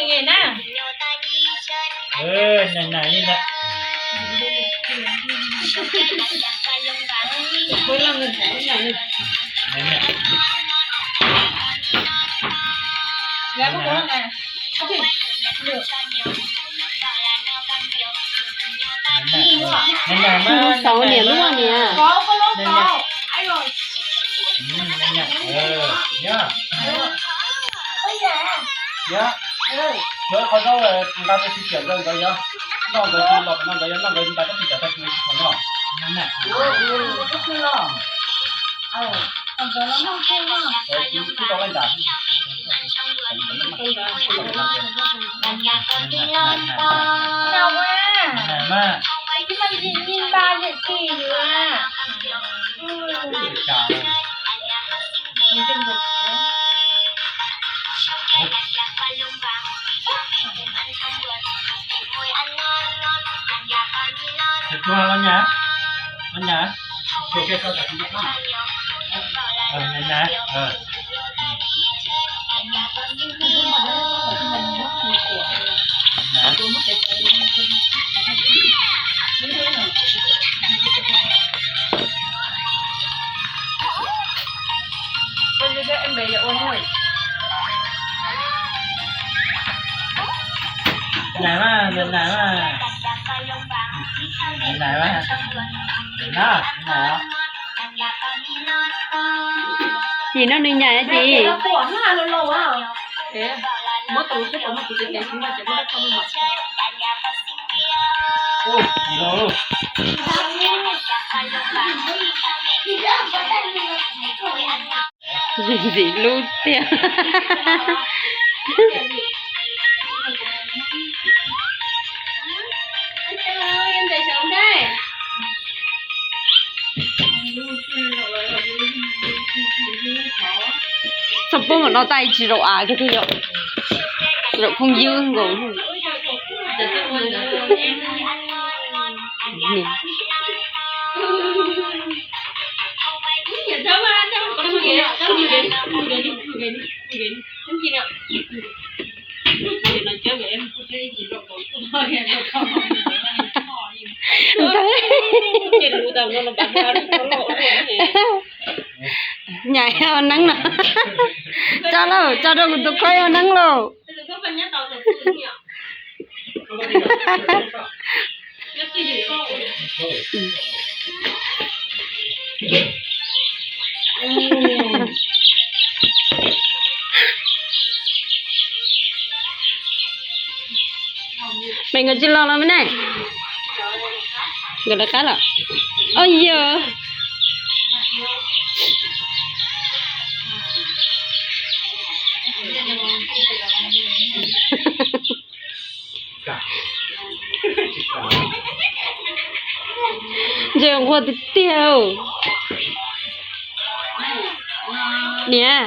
Nais li ntawd. Xav niam lub niam. Qhov zaub nqa tus txiv tiam nkawd, nkawd yuav noj, nkawd tus los no nkawd yuav noj, nkawd nqa tus txiv tiam tag kis tsis tau noj. Tus los nyas, los nyas. Nais mas, nais mas. Nais mas. Ces no nws nyaim ces. Ntxim hlub tiag. Txhob pub mam no tais tsis zaum av kiag twg yom. Zaum phooj ywg nkaus. Nyaim ua neeb no. Tso lauj, tso rau kuv tus koj ua neeb lauj. Pem nkawd tsis los los me ne. Nkawd lawv qab los. Oj yog. Ntses nquag tiag tiag. Niam.